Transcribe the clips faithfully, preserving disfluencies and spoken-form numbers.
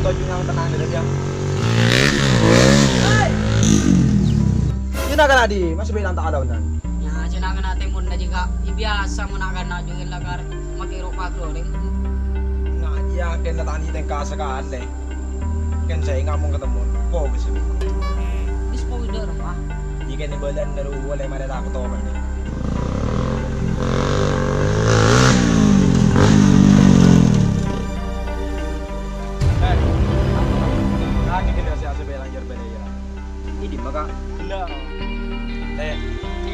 Tojjhuna tenang dâri, yâ. Iyâ, na'-kana' dhi, masih bela ta' alonnan. Yâ, jhâ' na'-kana' tèmorra jiyâ, Ka'. Yâ, biyasa mon na'-kana' jhâ' lakar makè ropa gloreng. Nah, iyâ, kèng ta' tèngka sakalè. Kèng sè ngamong ka tèmor. Po, bisa. Wis po, dâ' remma. Iyâ, kèng bâlâna ru, ollè marè tako' toman. Eh, lagi gila sè asè bela yer bela yer. Ini maka gila. Lè',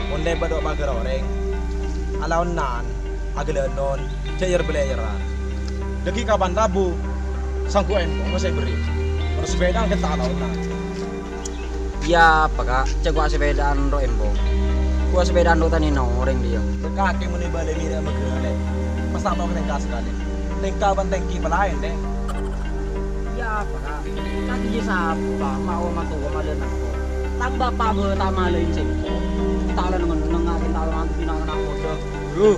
mon lèbât dâ' paghâr orèng, alaonan, aghâlânon, jhâ' yer bela yeran. Dâggi' kapan rabu, sanggu'en, ono sè berri'. Terros sepeda kita alaonan. Iyâ, apa, Ka'? Cè' ghuwâ sepedaan ro' embong. Ghuwâ sepedaan ro' tanèna orèng dhiyâ. Kakè mon è bâlâ mèrè maghâlè. Pas ta' tao tèngka sakalè. Tèngka bân tèngki palaèn, Dek. Iyâ, apa, Ka'? Kakè jiyâ sapa, Ka'? Ma' oma towa malè nako. Tang bapa' bâ' ta' malè sèngko'. Ta' la neng-enneng, kakè ta' la mantu bina anak kodâ. Bro,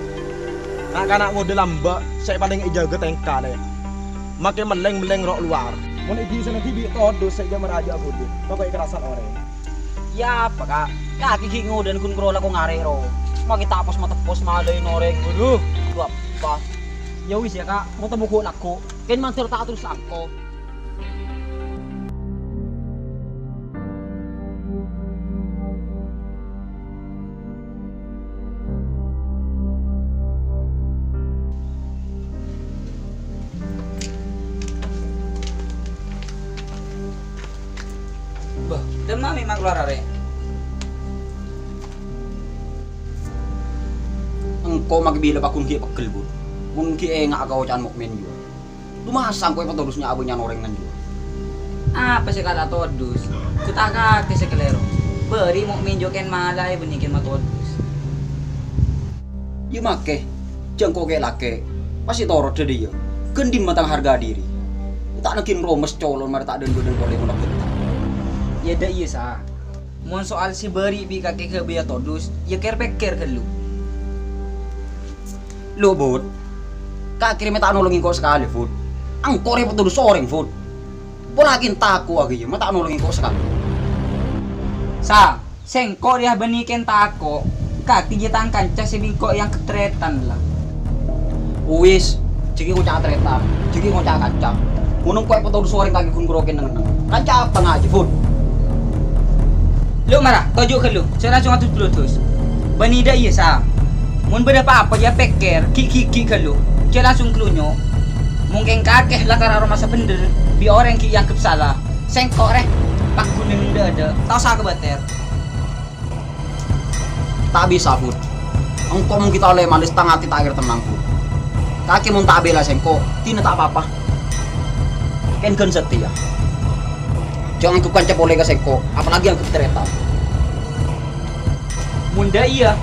na'-kana' ngodâ lambâ' sè palèng èjâgâ tèngka, Lè'. Makè mellèng-mellèng ro' lowar. Mon è dhisana dhibi' todus sè jhâ' maraja'a kodhu, pokokna karasan orèng. Iyâ apa, Ka'? Kakè ghi' ngodâna ghun karo lako ngarè' ro. Makè ta' pos-mateppos malaèn orèng. Waduh, adu apa? Yâ wis yâ, Ka', moto moghu' lako. Kèng mandhâr ta' terros sangko. Bâh, dâmma mè' makalowar arè? Engko' makè bilâ pagghun ghi' peggel, Bud. Mon ghi' enga' ka oca'na Mukmin jiyâ. Dumasa engko' èpatodus nya-, abânnya'an orèng nan jiyâ. Apa sè kala todus? Ghu ta' kakè sè kalèro. Bâri' Mukmin jiyâ kèng malaè bânnè kèng matodus. Yâ makè, jhâ' engko' kè-, lakè', pas ètoro' dâdiyâ. Ghân dimma tang harga diri? Ta' nèngghi romes colon marè ta' dân-bâdân polè mon abhânta. Yâ dâ' iyâ, Sa. Mon soal sè bâri' bi' kakè ghâbâyâ todus, yâ kèr-pèkkèr ghâllu. Lo, Bud. Kakè rèya mè' ta' nolongè engko' sakalè, Bud. Engko' rèya èpatodus orèng, Bud. Pola kèng tako' aghi' yâ, mè' ta' nolongè engko' sakalè. Sa, sèngko' rèya bânnè kèng tako', kakè jiyâ tang kanca sè bi' engko' èangghep tarètan la. Wis, jhâ' ghi' ngoca' tarètan, jhâ' ghi' ngoca' kanca. Mon engko' èpatodus orèng kakè ghun karo kèng neng-enneng. Kanca apa ngajhi, Bud? Lo' mara, toju' ghâllu, jhâ' langsung adu-, adus. Bânnè dâ' iyâ, Sa. Mon bâdâ pa-apa, yâ pèkkèr, ghi'-, ghi'-, ghi' ghâllu. Jhâ' langsung ghâllu nyo'. Mon kèng kakè lakar aromasa bhender bi' orèng ghi' èangghep sala. Sèngko' rè, pagghun neng dâ'-adâ', ta' osa kabâtèr. Ta' bisa, Bud. Engko' mon ghi' ta' ollè malès, tang atè ta' kèra tennang, Bud. Kakè mon ta' abhilâ sèngko', dinah ta' pa-apa. Kèng ghân satèya. Jhâ' angghep kanca polè ka sèngko', apalagi angghep tarètan. Mon dâ' iyâ,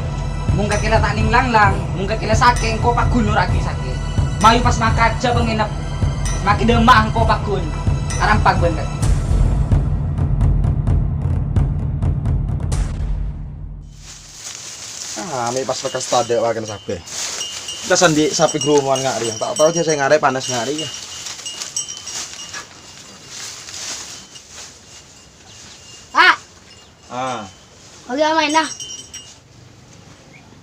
mon kakè la ta' nèng langlang, mon kakè la sakè', engko' pagghun nyora'aghi sakè'. Mayu pas mangkajâ pangènep, makè dâmma engko' pagghun arampang bân kakè. Ah, mè' pas lekkas tadâ' wakèn sabbhân. Ka sandhi' sapè gromowan nga' rèya. Ta' tao jhâ' sè ngarè' panas nga' rèya. Pak. Ah. Oke, amaèn, nah.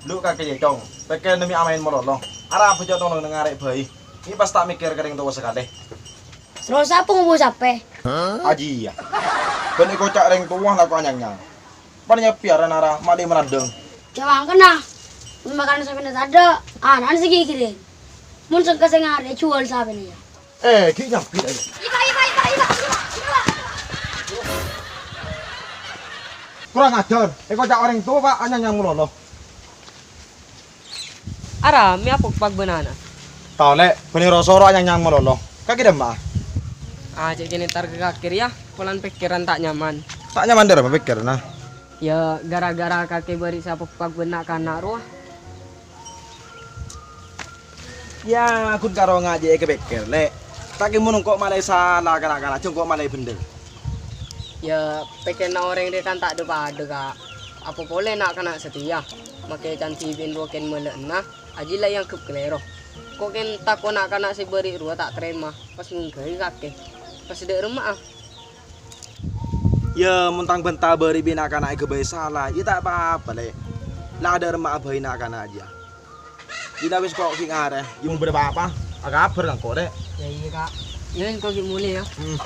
Lu kakè cècong. Pèkkèr nèmè amaèn malolo. Arapa jhâ' tolong ngarè' bhâi. Mè' pas ta' mèkkèr ka rèng towa sakalè. Terros sapa ngobu sapè? Ajiyâ. Bân èkoca' rèng towa lako anyang-nyang. Pan nyapè ara-nara, ma' lè marandhâng. Jhâ' mangkana. Mon makanan sampèyan tadâ', ana'na sè ghi-, ghiring. Mon sengka sè ngarè', juwâl sapèna, yâ. Eh, ghi' nyambit, ayo. Iba, iba, iba, iba, iba, iba. Kurang ajar. Èkoca' orèng towa, Pak, anyang-nyang malolo. Ara, mè' apokpak bân ana'. Tao, Lè', bânnè ro-soro anyang-nyang malolo. Kakè dâmma'a? Ah, cè' kènè' entar ka kakè rèya, polana pèkkèran ta' nyaman. Ta' nyaman dârâmma pèkkèranna? Yâ, gara-gara kakè bâri' sè apokpak bân na'-kana' rowa. Yâ, ghun karo ngajhâ' èkapèkkèr, Lè'. Ta' kèng mon engko' malaè sala ka na'-kana', jhâ' engko' malaè bhender. Yâ, pèkkèranna orèng rèya kan ta' dâ-padâ, Ka'. Apa polè na'-kana' satèya, makè can dhibi'en rowa kèng mala'ana, ajiyâ la èangghep kalèro. Engko' kèng tako' na'-kana' sè bâri' rowa ta' tarèma, pas ngongghâi kakè. Pas dâ' remma'a. Yâ, mon tang bhânta bâri' bi' na'-kana' èghâbây sala, yâ ta' pa-apa, Lè'. La dâ' remma'a bhâi na'-kana' jiyâ. Dina wis ko' ghi' ngarè. Yâ, mon bâdâ pa-apa, akabhâr ka engko', Lè'. Yâ, iyâ, Ka'. Yâ, engko' ghi' molè, yâ. Hmm.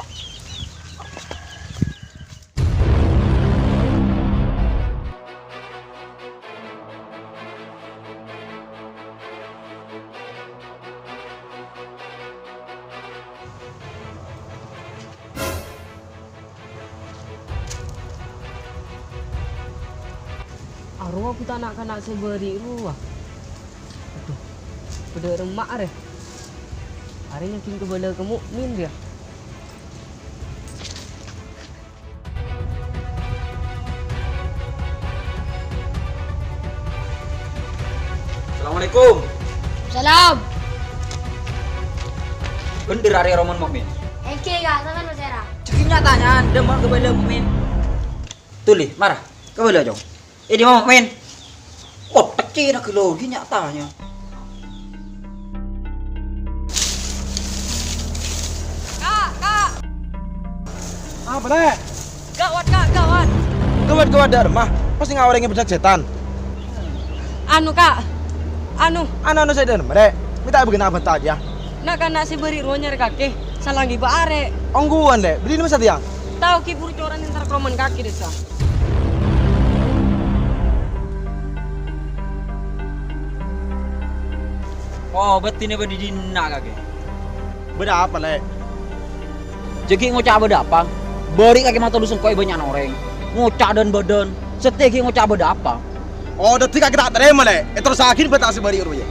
Arowa buta na'-kana' sè bâri' rowa. Adhu, bâdâ remma arè. Arè nyangking kabâlâ ka Mukmin, yâ. Assalamualaikum. Salam. Bhender arè romana Mukmin? Èngghi, Ka', sampèyan pasèra? Jhâ' ghi' nya'-tanya, dâ' emma kabâlâ Mukmin. Tolè, mara, kabâlâ, Cong. È dimma Mukmin? Kothek cè' na ghâllu ghi' nya'-tanya. Ka', Ka'! Apa, Lè'? Gawat, Ka', gawat! Gawat, gawat dâ' remma? Pas nga' orèng bâdâ sètan. Anu, Ka'. Anu. Anu, anu sè dâ' remma, Lè'? Mè' ta' bâgiyân abhânta jiyâ. Na'-kana' sè bâri' rowa nyarè kakè, salangghi bâ' arè. Ongghuwân, Lè', bâdâ dimma satèya? Tao ghi' buru corana entar ka romana kakè, dissa. Oh, bâdâna bâdâ dinna' kakè? Bâdâ apa, Lè'? Jhâ' ghi' ngoca' bâdâ apa? Bâri' kakè matodus engko' è bânnya'na orèng. Ngoca' dhân-bâdhân. Satèya ghi' ngoca' bâdâ apa? Oh, dhâddhi kakè ta' tarèma, Lè'? Èterrossaghi bhânta sè bâri' rowa, yâ?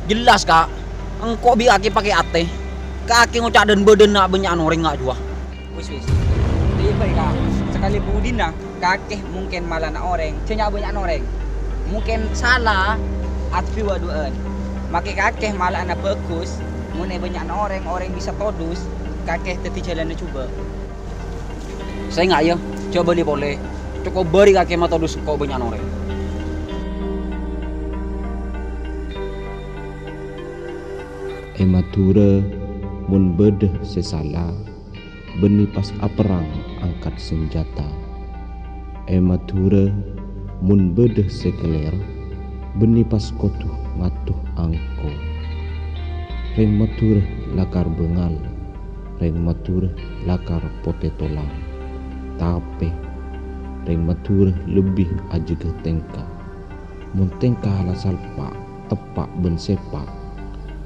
Jelas, Ka'. Engko' bi' kakè pakè atè. Kakè ngoca' dhân-bâdhân na' bânnya'an orèng nga' jiyâ. Wis, wis. Lebât, Ka'. Sakalè budina, kakè mungkin malana orèng, jhâ' nya'-bânnya'an orèng. Mungkin sala atbi wa du'an. Makè kakè malana bhâghus, mon è bânnya'na orèng, orèng bisa todus, kakè dhâddhi jhâlânna jhubâ'. Sènga', yâ, jhâ' bâli polè. Cokop bâri' kakè matodus engko' bânnya'an orèng. È Madhurâ, mon bâdâ sè sala, bânnè pas aperrang angkat sanjhâta. È Madhurâ, mon bâdâ sè kalèro, bânnè pas kodhu ngaddhu angko. Rèng Madhurâ lakar bângal, rèng Madhurâ lakar potè tolang. Tapè, rèng Madhurâ lebbi ajâgâ tèngka. Mon tèngka la salpa', teppa' bân sèpa',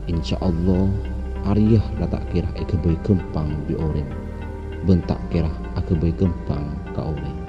insyaallah arèya la ta' kèra èghâbây ghâmpang bi' orèng, bân ta' kèra aghâbây ghâmpang ka orèng.